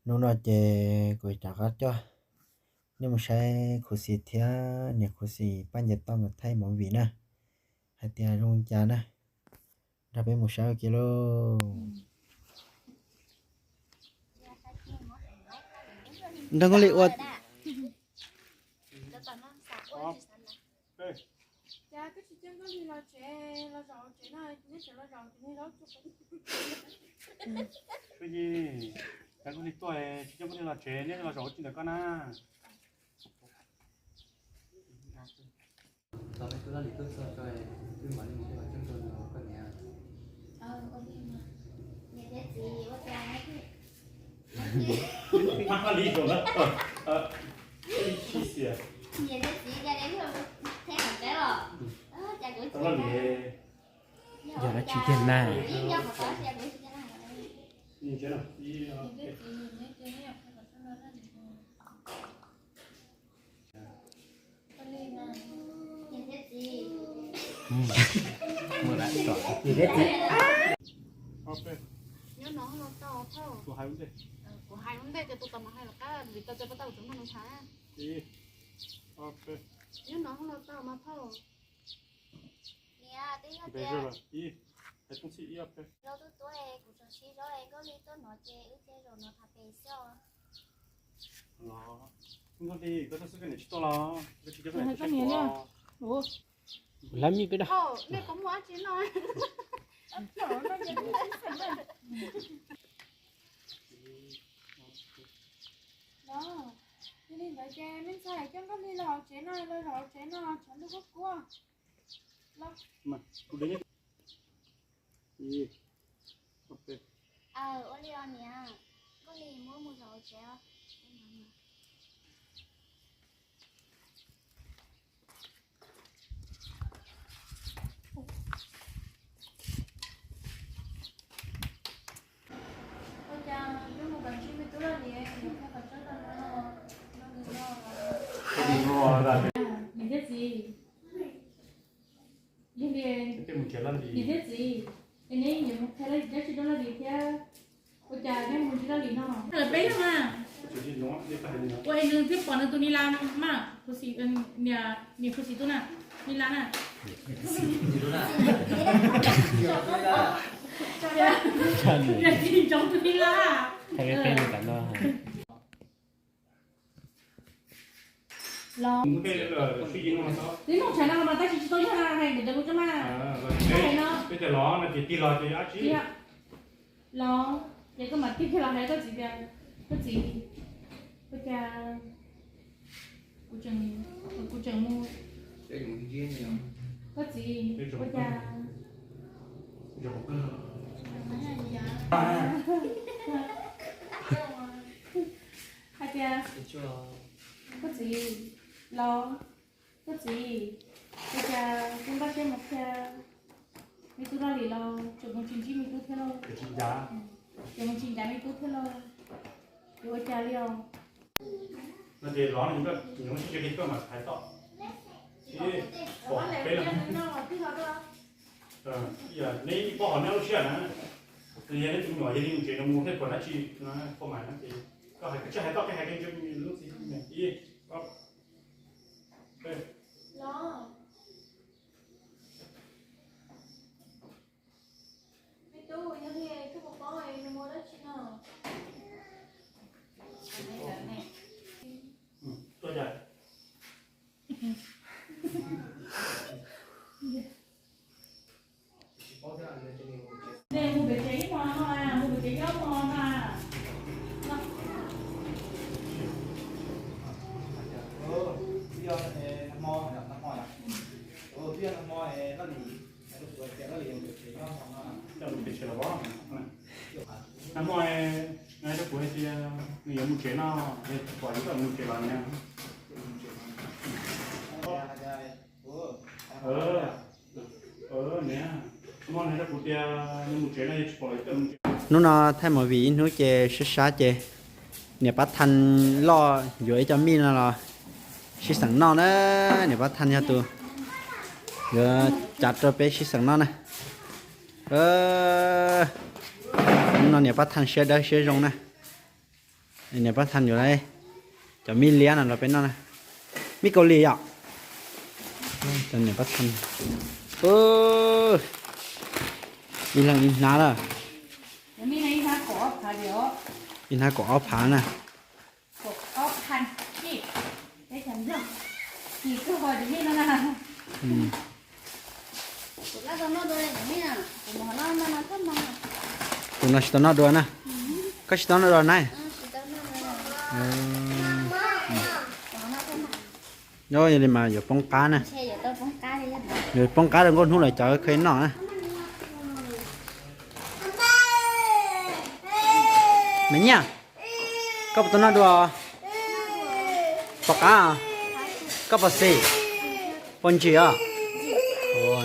Hnub no ces kuv rov qab coj nej mus saib khuv xim thiab niam khuv xim Paj Nce Toj nkawd thaij movie na, hais tias zoo cas na. Nrog peb mus saib ua ke lauj. Nrog Nkauj Lis ua. Cas koj tsis coj Nkauj Lis los tsev, los zaum tsev no, neb tseem los zaum tus niag zaub tsuag. Koj yig, cas Nkauj Lis tuaj tsis coj Nkauj Lis los tsev, neb los zaum ua tsi ntawm koj na. Tos twb Laj Lis tuaj txog tso, twb mam li mus ua tseeb rau nws koj niam. Niam thiab txiv, ua cas Laj Lis zaum na, Laj Lis chim xia. Niam thiab txiv, cas niam thiab txiv, Laj Lis, yog dab tsi tiag na? Nyob no los tau, kuv hais lub npe ces tus tau mas hais los qab vim tau cov pab tau tseem noj nws hais. Nyob no los tau mas phauj. Niam, twb yog tias ib, hais txij ib ob peb. Zaub twb tuab, kuv tseem siv zaub, Nkauj Lis tuaj no ces wb thiaj zaum no tham pem xwb os. Los, Nkauj Lis, koj tuaj xwb koj niam tsis tuaj los? Koj tsis coj koj niam tuaj saib kuv. Lab mij peb dag. Nej puas muaj dab tsi noj? Los, yog li ntawd ces me ntxhais coj Nkauj Lis los hauv tsev no, los zaum hauv tsev no, tshav ntuj kub kub. Los. Ua li os niam, Nkauj Lis muab mus zaum hauv tsev os. Ua cas twb mus kom ntsib me tub Laj Lis, yuav qhia qhov tseeb rau nws, nws no. Niam thiab txiv, yog li niam thiab txiv, es neb yuav mus qhia dab tsi rau Laj Lis thiab? Ua cas neb mus ntsib Laj Lis no? Peb yog mas. Ua es nws thiaj pom nws tus Ni Las mas, khuv xim, niam khuv xim tus na, Ni Las na. Niam txiv ntsoov tus Ni Las. Los, twb nug tshav no los mas tab sis tsis tau yog na, hais ntawm kuv tso mas. Hais no. Los, ces koj mam tig kiag los hais koj txiv tias, koj txiv, ua cas kuv tseem, kuv tseem mus, koj txiv, ua cas, hais tias, koj txiv, los, koj txiv, ua cas kuv npaj siab mus qhia me tub Laj Lis los tseem mus tsis ntsib me tub thiab lauj? Tseem mus tsis ncav me tub thiab lauj? Yuav ua cas li os? No ces los nyob sib tso li koj mam hais toj. Ib, pom peb los. Neb ib pob hom neb lub siab na. Yog neb tus me nyuam yog li mus tsev no mus thiaj pom dab tsi no, koj mas no ces koj hais, koj tsis hais toj, koj hais kiag ntsia lub txiv ib, ob, peb. Los, me tub, yog li koj puas paub nws mus dab tsi no? Tuaj cas? Mus pem tsev ib hmo no, mus pem tsev ib hmo no. Twb yog nag hmo, nag hmo, twb yog nag hmo Laj Lis, Laj Lis yuav pem tsev nyob hmo no. Nag hmo, nag hmo rau kuv hais tias nws yuav mus tsev no, es tsis pom yuav tau mus tsev los niam. Hnub no thaij movie ib hnub ces sab sab ces niam Pab Thaj loj yuav ib co mij no los sib xeem noj na. Niam Pab Thaj yog tus yuav cav rau peb sib xeem noj na. Hnub no niam Pab Thaj siab dawb siab zoo na. Niam Pab Than yuav cov mij liab no los peb noj na. Mij Kaus Lim yom. Cov niam Pab Than. Ib leeg ib hnab lawm. Ib hnab kaum ob phav na. Tus no tsis tau noj dua na. Koj tsis tau noj dua na. Yog li mas yuav poob qab na. Yuav poob qab rau Nkauj Hnub lawv cov kheev noj na. Me nyuam, koj puas tau noj dua? Pom qab, koj puas xis? Puas ntsim os?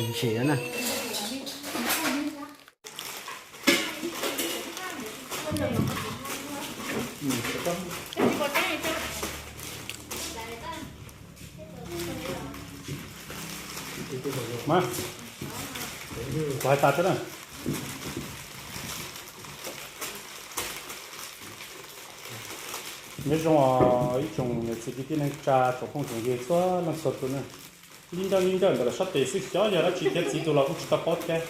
Ntsim na. Mas, kuv hais tas xwb na. Nyob zoo ib tsoom niam txiv kwv tij neej tsa tsoom phooj tsoom ywg txhua leej txhua tus na. Nti ncauj nti ncauj ntawm lawv sab tes xwb xyov yog dab tsi thiab, txiv tus los kuj tsis tau paub thiab.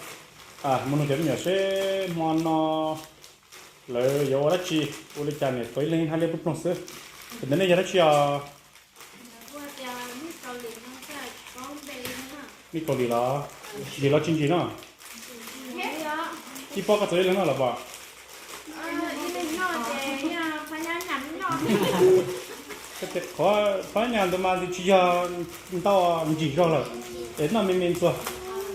Mus nug cov me nyuam seb hmo no lawv yuav ua dab tsi, ua li cas niam tuav ib leeg ib hnab liab ploog ploog xwb. Tus ntawd nej yog dab tsi os? Mij Kaus Lim los? Ntsim los tsis ntsim no? Ib pob koj txav ib leeg noj los pom? Qhov phab nyas ntawd mas nws tsis yog ntau, ntsim zog lawm, es noj me me ntxuag.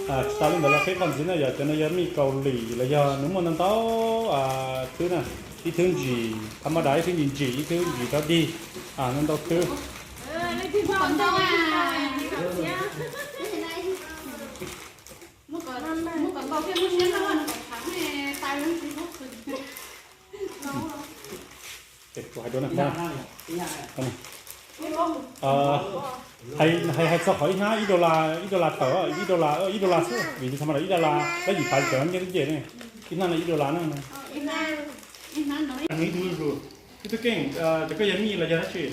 Tsis tas li ntawd los qhib qhov ntxiv no yog cov no yog mij Kaus Lim los yog nws muaj ntau ntau thwb na, ib thwb ntsim tha ma das, ib thwb ntsim ntsim, ib thwb ntsim rov dig, ntau ntau thwb. Kuv hais dua na, hais hais txog qhov ib hnab ib dollar, ib dollar tawm, ib dollar, ib dollar xwb, vim tha ma das ib dollar dab yim phav cov ncej ncej ne, ib hnab no ib dollar na. Ib tug keej, cov koj yog mij los yog dab tsi?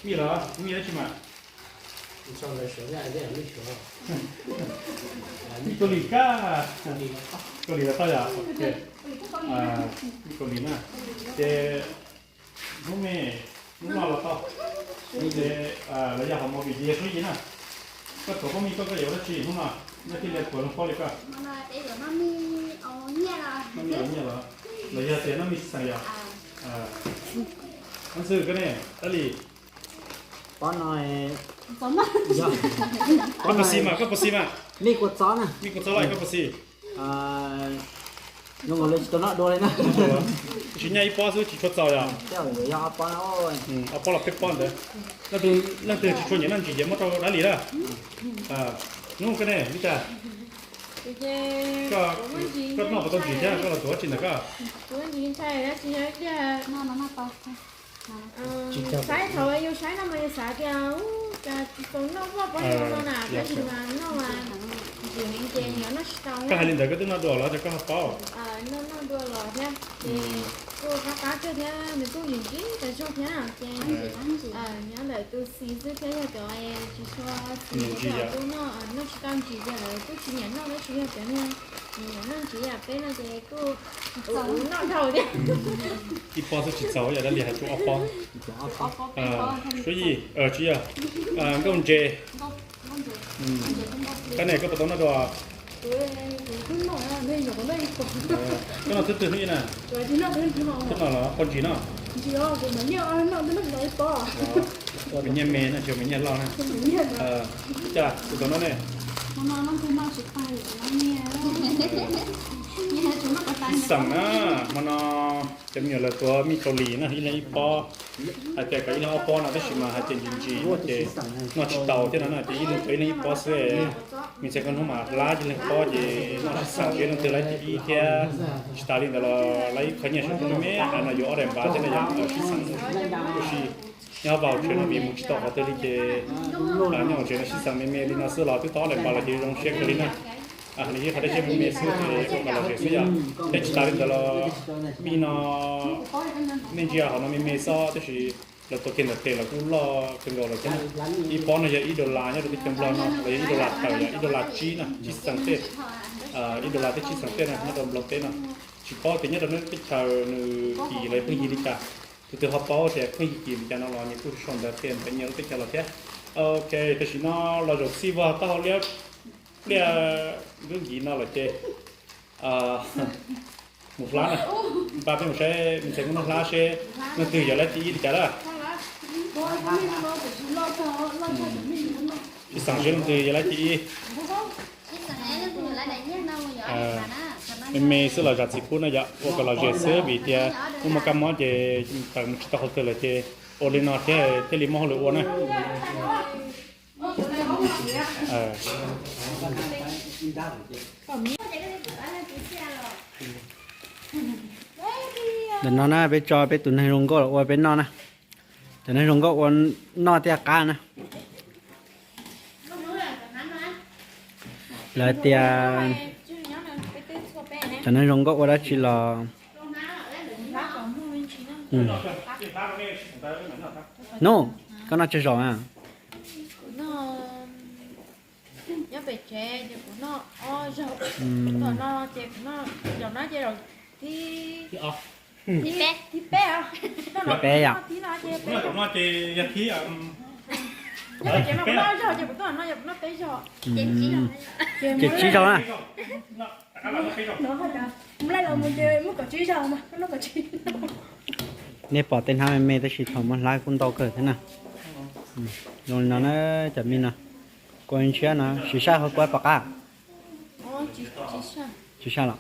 Mij los, mij dab tsi mas? Mij Kaus Lim kab, Kaus Lim los tau yom? Mij Kaus Lim na. Ces hnub me, hnub no los tau. Ces los yog hauv movie ces yog suab yig na. Koj tuav poj mij koj, koj yuav ua dab tsi hnub no? Noj thiaj li tuav zoo pob li koj. Noj mij los nyiaj los? Los yog tias noj mij sib xeem yom? Ov xwb koj ne, Dab Lis. Koj puas xis mas, koj puas xis mas? Mij Kaus Txob na. Mij Kaus Txob los koj puas xis? Zoo nkaus li tsis tau noj dua li na. Tsis nyaj ib pob xwb tsis tshua txaus yom? Ob pob los peb pob ntawd. Leej twg tsis tshua nyiam noj ntsim ces muab rau Dab Lis na. Hnub koj ne, Vita, koj noj puas tau ntsim thiab koj los tuav dab tsi ntawm koj? Saib thaum yus saib no mas yus xav tias cas tsis tau noj voj pob no na, tab sis mas noj mas ntsim heev ces nws noj tsis tau. Koj hais li ntawd koj twb noj dua los ces koj ho paub. Noj noj dua los thiab ces kuj qab qab kawg thiab nws kuj ntsim ntsim tas zog thiab ces nyob ntawm tus xis xwb thiab yog cov tsis tshua xis ces kuj noj tsis tau ntsim ces lawv kuj tsis nyiam noj tab sis yog cov niag nyiam noj ntsim yam peb no ces kuj noj dhau thiab. Ib pob xwb tsis txaus yom, Dab Lis hais tsuas ob pob. Suab yig, tsis yog, nkauj ntses. Koj ne koj puas tau noj dua? Koj noj thwb twg hnub ib na? Thwb no los poj ntsis no? Me nyiaj me no tsis me nyiaj loj na. Cas tus tau no ne? Sib xeem na, hmo no cov me nyuam lawv tuav mij Kaus Lim na, ib leeg ib pob. Hais tias kom ib leeg ob pob no tab sis mas hais tias ntsim ntsim ces noj tsis tau thiab no na, ces ib leeg tuav ib leeg ib pob xwb. Me ntxhais koj hnub mas hlab ib leeg pob ces noj sib xeem ces leej twg laib thib ib thiab. Tsis tas li ntawd los laib ib qho nyiaj saum me me no yuav ob daim npav thiab no yog sib xeem. Tab sis nyob hauv paus tsev no vim mus tsis tau qhov twg li ces nyob hauv tsev no sib xeem me me li no xwb los twb tau ob daim npav los ces zoo siab kawg li na. Nws yog ib qho dab tsi me me xwb ces ua kom lom zem xwb yom. Thiab tsis tas li ntawd los mij no, Ntsia hauv no me me xwb tab sis lawv tuav kiag ntawm tes los kuj loj kawg nkaus lawm thiab. Ib pob no yog ib dollar nyob rau teb chaws Nplog no los yog ib dollar tawm yog ib dollar tsib no, tsib xees tej, ib dollar thiab tsib xees tej no nyob rau Nplog teb no. Tsis paub tias nyob rau nej teb chaws nws kim los pheej yig li cas. Tus twg ho paub tias pheej yig kim li cas no los nws kuj sau ntawv qhia ntawv nyias lub teb chaws los thiab. Ok, tam sim no los zaum xij vog taub hau liab pliaj nrub nkiv no lawm ces mus hlab na. Npaj peb mus saib me ntxhais Kub Noj hlab seb leej twg yog lab thib ib li cas lawm. Tsis xav seb leej twg yog lab thib ib. Me me xwb los zam txim pub na yom, ua kom lom zem xwb vim tias muaj muaj kab mob ces tawm mus tsis tau qhov twg lawm ces ua li no thiaj thiaj li muaj hauj lwm ua na. Ntawm no na peb tso peb tus neeg zoo nkauj los ua peb noj na. Cov neeg zoo nkauj ua noj thiaj qab na. Lawv tias cov neeg zoo nkauj ua dab tsi los, no, koj noj tsawg zaus na? Nyob pem tsev ces kuv noj ob zaug, tom no ces kuv noj zaum no ces zaum thib, thib peb os. Thib peb yom. Noj zaum no ces yog thib, nyob pem tsev no kuv noj ob zaug ces kuv tom no yog kuv noj peb zaug. Ces tsib zaug na. Nej pom tej hnab me me tab sis thaum muab hlab kuj ntau kawg thiab na. Zoo li no na, cov me no, kua ntshiab no siv saj hauv kua pom qab. Tsis saj los.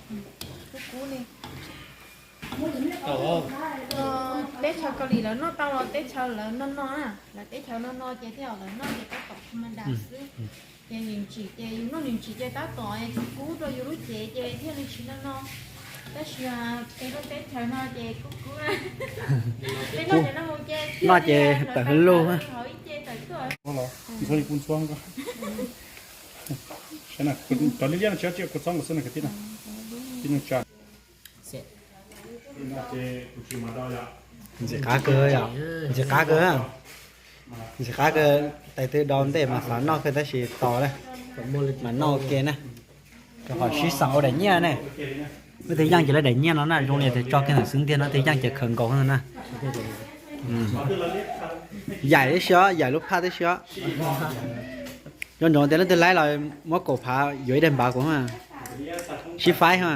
Teb chaws Kaus Lim lawv noj tau los teb chaws lawv no no na, lawv teb chaws no no ces thiaj lawv noj ces tab tom tsis mas das xwb. Ces nws ntsim ces yus noj nws ntsim ces tab tom tsis kub rau yus lub cev ces thiaj li tsis no no. Tab sis peb lub teb chaws no ces kub kub. Peb noj ces noj mus ces noj ces tawm hauv lug. Hauv ib ce tawm tuaj. Ntxhua li kuv ntxhua, cov liab liab no tsis tsis kuv txob nkaus xwb no kwv tij na. Tib neeg tsa. Ntxim qab kawg yom, ntxim qab kawg, ntxim qab kawg. Tais twb do ntej mas xav noj kawg tab sis tos na, mas noj ua ke na. Rau qhov sib xav ua daim nyiaj ne. Leej twg yeej ces lawv daim nyiaj no na, zoo li tias tso kiag ntawm xwb ntiag no, leej twg yeej ces khaws nkaus na. Yaim tib si os, yaim lub phaj tib si os. Nco ntsoov tias leej twg laib los muab kaum phav yuav ib daim npav kuv, sib faib ha.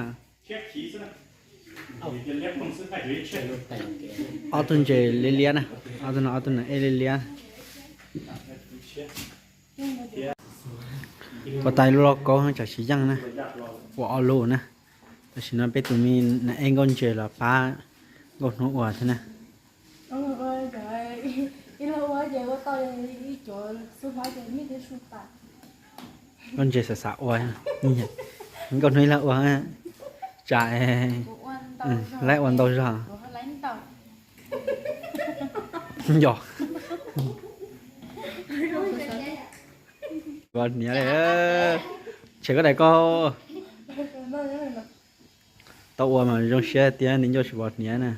Ob tug ntses liab liab na, ob tug no ob tug no ej liab liab. Puas tas lub lauj kaub tsam tsis yeej na, ua ob lub na. Tam sim no peb tus me nas ej Nkauj Ntses los pab Nkauj Hnub ua thiab na. Nkauj Ntses xav xav ua, Nkauj Hnub ib leeg ua, tsam laib ua ntau zog. Yog. Vov hniav li, tshem koj daim ko. Tau ua mas zoo siab tiag, niam ncauj tsis vov hniav na.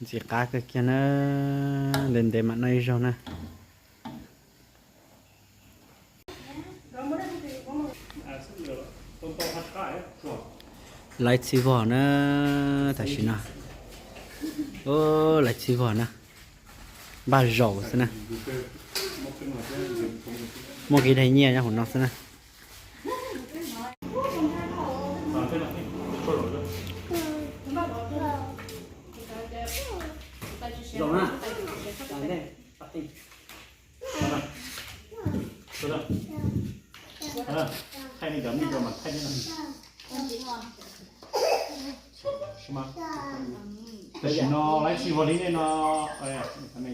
Ntxim qab kawg kiag na, ntev ntev mam noj ib zaug na. Laib txhij vog na, tam sim no laib txhij vog na, npaj zaum xwb na. Muaj kev daig nyiaj nyob hauv no xwb na. Tam sim no laib txhij vog li nej no, tam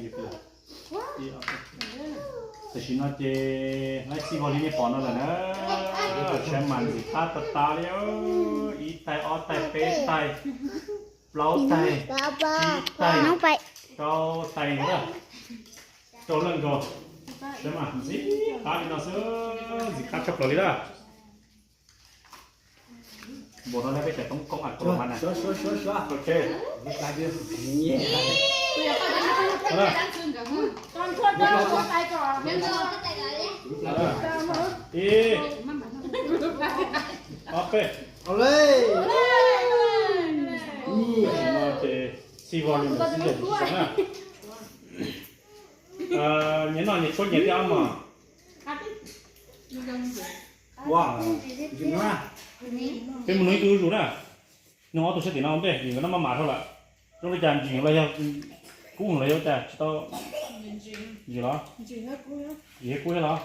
sim no ces laib txhij vog li nej pom no lawm na. Saib mas ntxim qab tas tas li, ib tais ob tais peb tais plaub tais tsib tais rau tais na, rau leej nkaus. Ntxim qab li no xwb, ntxim qab tshaj plaws li na. Npaum no ne peb cov toob koob a tuaj mas na. Ok. Ib, ob, peb. Ces txhij vog li ntawd xwb ces tsis tau na. Nyias noj nyias tshuab nyias thiab mog. Peb mus nug ib tug zuj zus na. Nug ob tug sab tim no ua ntej, vim nkawd no maj mam dhau lawm. Zoo li cas ntsim los yog kub los yog ua cas tsis tau? Ntsim los? Ntsim thiab kub thiab los?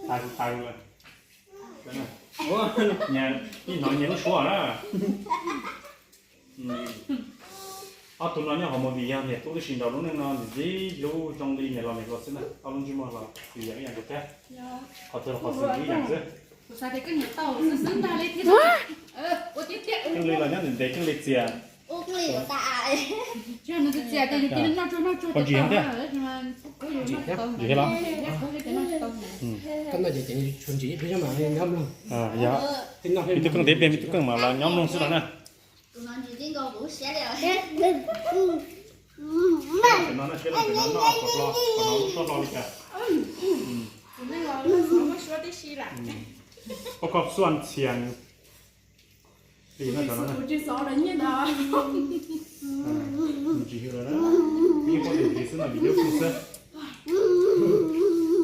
Tas tas lawm. Nyias tib hnov nyias lub suab na. Ob tug no nyob hauv movie yog niam tub tib si, nrog lub neej no ntxim hlub zoo li niam laus niam hluas xwb na, ob lub ntsej muag los txawm yam ib yam nkaus thiab, qhov twg los qhov xwm ib yam xwb. Keej Lis los nyob ntev ntev Keej Lis txias. Qhov ntsim thiab. Ntsim thiab los? Koj noj ces tshuav ntsim peb nyob mas nyob mloog. Yog, me tub Keej ntev pliag me tub Keej mas los nyob mloog xwb los na. Pab koj xuaj ntxhias. Ntsim lawm na, yeej paub tias ntsim xwb no vim yog kuv xwb.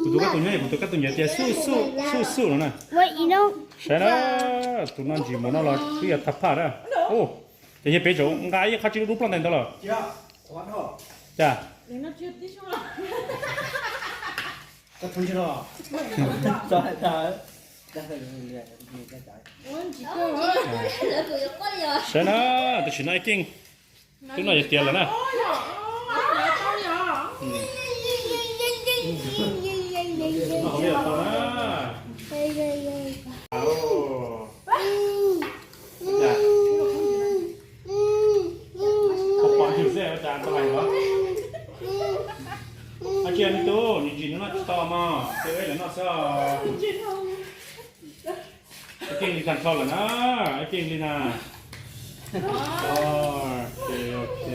Kuv tus kab tus nyob, kuv tus kab tus nyiam tias xuj xuj xuj xuj no na. Saib na, tus no ntsim mus no los twb yog tag phaj na. Ces yog peb tseem nqa ib qho tsis lub dub ploj ntais ntawd los. Cas? Saib na, tam sim no Keej twb noj yog tiav lawm na. Pom pom ntsis xwb ua cas tau hais los? Ab tsi me tub, nim ntsis nws noj tsis tau mog, ces wb lawv noj xwb os. Ib Keej li tag nrho lawm na, Ib Keej li na. Ok, ok.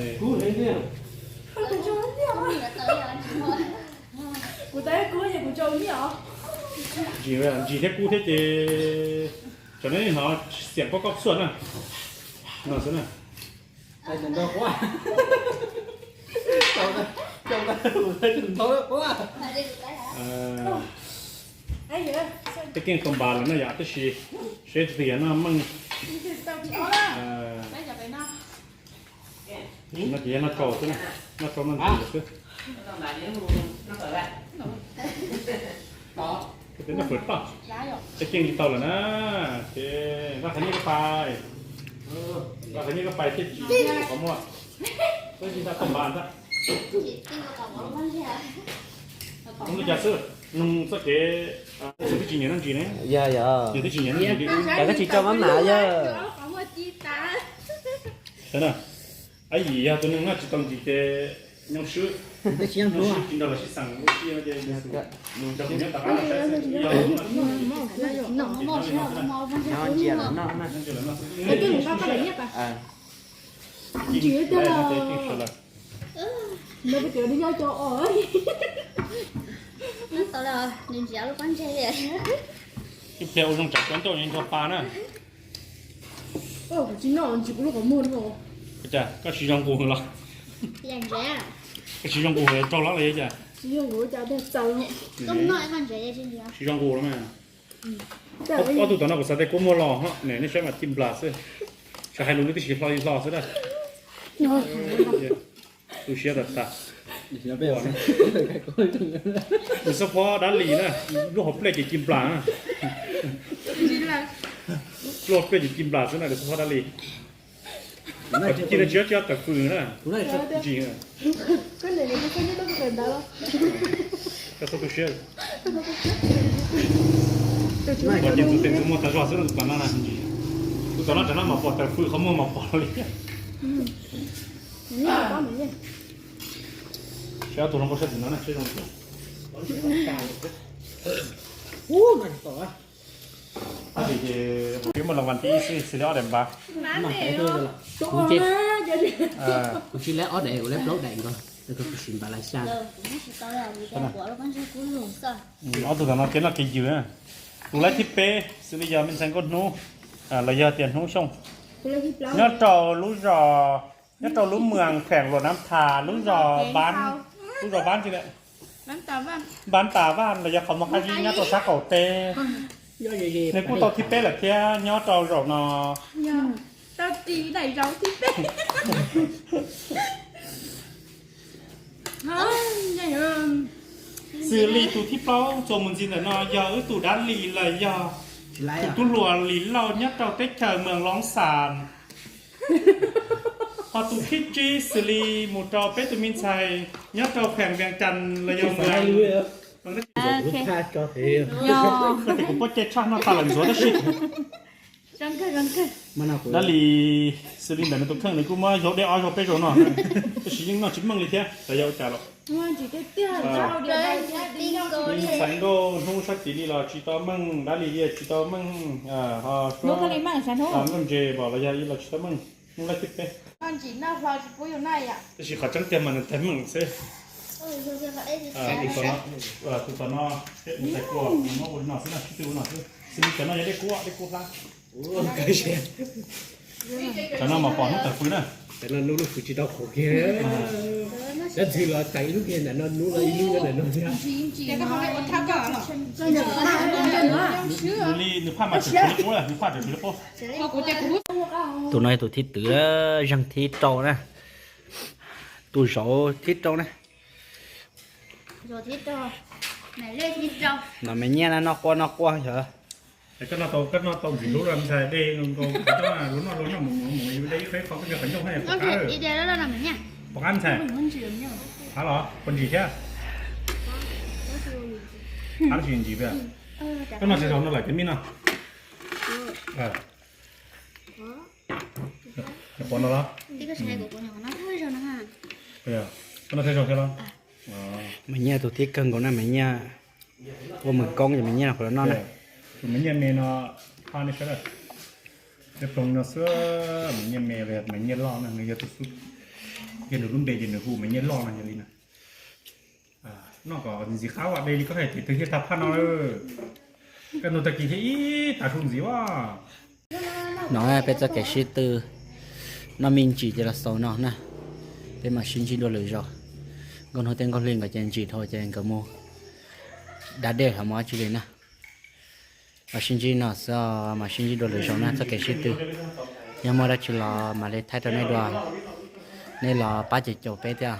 Ntsis, ntsis thiab kub thiab ces tsam no hnov xiam koj koj xuaj na. No xwb na. Tej keej tau npas lawm no yom, tab sis seb tus twg yog noj meej. No ces yog noj tsau xwb na, noj tsau noj ntsis xwb. Tej noj fawm toj, tej keej li tau lawm na. Ces nqa qhov nyiaj koj pais, nqa qhov nyiaj koj pais thiaj tsis qhov muag. Tab sis tau npas ntag. Zoo li cas xwb, nug txoj kev, txawm twb tsis nyiam noj ntsis ne. Yog, yog. Yog twb tsis nyiam noj ntsis li. Cas koj tsis tso mab mam yog? Ab yim yog tus neeg noj tsis tau ntsis ces nyob swb, nyob swb tsis nrog lawv sib xeem lub sij ces nrog kuv nyob tom qab no saib xwb. Ntsis lawm no xwb. Ib pliag ua zoo tsam cov ncauj nco pa na. Koj tsis zoo nqus los? Koj tsis zoo nqus los raug lawm los yog cas? Tsis zoo nqus los mas. Ob tug tom no kuv xav tias kua muag los, nej saib mas ci nplas xwb. Tsis hais lus li twb tsis hlo li hlo xwb na. Tu siab tas tas. Nws xub phob dab li na, lub hauv plej ces ci nplas na. Lub hauv plej ces ci nplas xwb na, nws xub phob dab li. Ci no tsis, tsis yog tawm fws na. Ntsis. Koj tu siab. Tus tus muag tag zog xwb no, tus tom no na. Tus tom no tsam no mas pom tawm fws qhov muag mas pom li. Ob tug hluas nkauj sab tim no na, seb zoo li cas. Tab sis ces peb muaj los vas tib xwb, xws li ob daim npav. Kuv tsis lab ob daim, kuv lab plaub daim nkaus, kuv sim npav lais xya. Ob tug tom no kev noj kev ywg, tus lab thib peb xws li yog me ntxhais Nkauj Hnub, los yog tias Hnub Xyooj, nyob rau lub zos, nyob rau lub moos kheem Luam Nab Thas, lub zos, lub zos Npab Ntas Vaj los yog qhov muag qab zib nyob rau sab qaum teb. Nws kuj tau thib peb lawm thiab nyob rau zaum no. Xws li tus thib plaub txuas mus ntxiv ntawm no yog wb tus dab li los yog tus tub hluas Lis Lauj nyob rau teb chaws Moos Loob Xas. Ho tus thib tsib xws li mus rau peb tus me ntxhais nyob rau kheem Vias Cas los yog Moos Loob Xas. Kuv pob cai tshaj noj tas lawm ntxuav tab sis dab li xws li ntawm nws tus kheej nws kuj muab yaub deb ob zaug peb zaug no, tab sis yeej noj tsis meej li thiab, xav yog ua cas los. Ntxhais Nkauj Hnub sab tid li los tsis tau meej, dab li tsis tau meej, ho Nkauj Ntses los yog los tsis tau meej, hnub lab thib peb. Tab sis qhov tseeb tiag mas nws tag meej xwb. Tus tom no, tus tom no, ua li no xwb na, sib tw ua no xwb, xws li cov no yog dej kub, dej kub hlab. Cov no mas pom hnub tawm fws na. Cov no hnub lub fws tsis tau qhuav kiag. Cov ntxhw los tawm ib lub kiag ntawm no, hnub los ib lub ntawm no thiab. Nws li nws phaj mas tseem tshuav li qub, nws phaj tseem tshuav li qub. Tus no yog tus thib twv, zeeg thib rau na, tus zauv thib rau na. Nov me nyiaj na, noj quaj noj quaj yog. Koj noj tau, koj noj tau ntxim hlub los ntxhais, dej nkaus, lub noj lub noj mus mus mus yus dej ib qho ib qho, koj nco qhov ncauj thiab pom qab, pom qab ntxhais. Qab los puas ntsim thiab? Qab tsis ntsim thiab. Koj noj tsis tau no lawm ces mij noj. Pom no los? Koj noj tsis tau thiab los? Me nyiaj tus thib kawg nkaus na, me nyiaj ua mus koob ces me nyiaj no qhov no na. Tus me nyiaj me no, phaj nej saib, peb ploog no xwb, me nyiaj me los yog me nyiaj loj na, nws yog tus xub, yog nws lub npe ces nws hu me nyiaj loj no yog li na. Noj kom ntxim qab ua dej li koj hais tias twg thiaj tag phaj no. Koj nug tag kis thiaj ib tag su ntxiv as. No peb txoj kev sib tw noj me ntsis ces los xaus no na. Peb mam sib ntsib dua lwm zaus. Nkauj Hnub thiab Nkauj Hli nkawd ces ntsim dhau ces nkawd mus da dej los mus dab tsi li na. Mam sib ntsib no xwb, mam sib ntsib dua lwm zaus na txoj kev sib tw. Yog muaj dab tsi los mam li thaij rau nej dua. Nej los pab caum caum peb thiab.